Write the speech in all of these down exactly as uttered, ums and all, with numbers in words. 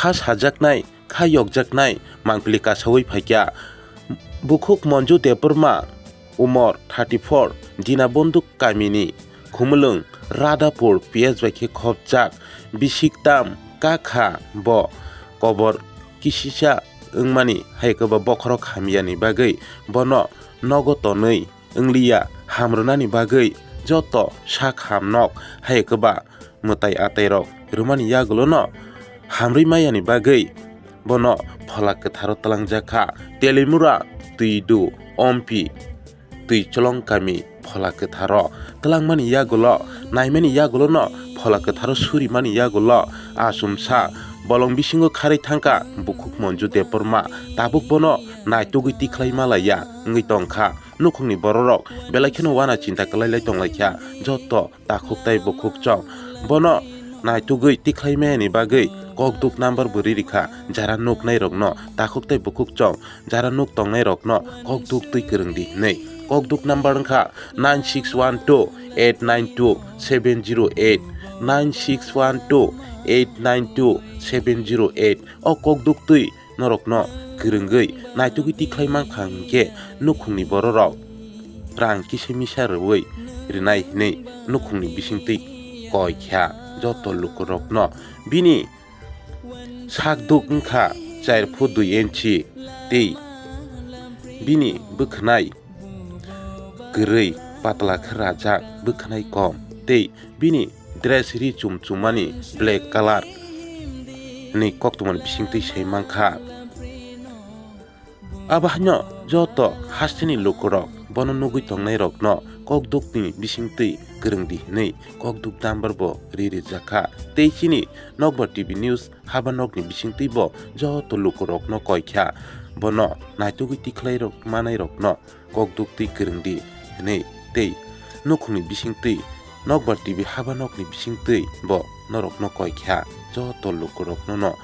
Kha sajaknai, kha yokjaknai mangpili kasaui phaikha. Bukhuk Monju Debbarma, umor thirty four, Dinabonduk kamini Khumulwng Radhapur P S bai khe khopjak. Bisik tam kakha bo kobor kisisa wngmani, hai khe bo bokhorok hamyani bagwi bono nogo tonwi wngliya, hamrwnani bagwi joto sak hamnok hai khe ba mwtai atairok rwmani yagulono hamrwi mayani bagwi bono Phola Kwtharo twlangjakha. Telimura, Twidu, Ompi, Twicholong kami Phola Kwtharo twlangmani yagulo, naimani yagulono Phola Kwtharo surimani yagulo achomsa bolong bisingo kharwi thangkha Bukhuk Monju Debbarma. Tabuk bono naitugwi tikhlai malaiya wngwi tongkha. Nukhungni bororok belai kheno wana chinta kwlailai tonglaikha. Joto takhuk tai bukhuk chong bono naitugwi tikhlai mayani bagwi kokduk number bo ririkha. Jara nuknairokno takhuk tai bukhuk chong, jara nuk tongnairokno kokduk twi kwrwngdi hwnwi. Kokduk number wngkha nine six one two eight nine two seven zero eight, nine six one two eight nine two seven zero eight. O kokduk twi norokno kwrwngwi naitugwi tikhlai mankha hwnkhe nukhungni bororok rang kisa misa rwui rwnai hwnwi nukhungni bisingtwi koi kha joto lukurokno. Bini sakduk wngkha char foot dui inchi tei bini bwkhwnai kwrwi, patla khe rajak, bwkhwnai kom tei bini dress ri chum chumani black colour hwnwi koktwmani bisingtwi sai mankha. Abo haino joto hasteni lukurok bono nugwi tongnairokno kokdukni bisingtwi kwrwngdi hwnwi kokduk number bo ri rijakha. Tei chini Nokbar T V News haba nokni bisingtwi bo joto lukurokno koi kha. Bono naitugwi tikhlai rok manairokno kokduk twi kwrwngdi hwnwi tei nukhungni bisingtwi, Nokbar T V haba nokni bisingtwi bo norokno koi kha joto lukurokno no.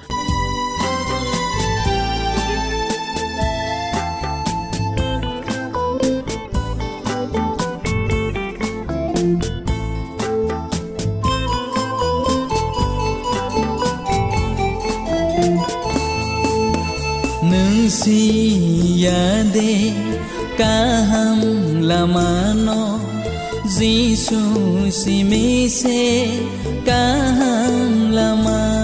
Nwng siya de kaham lama no, Jisu simi se kaham lama.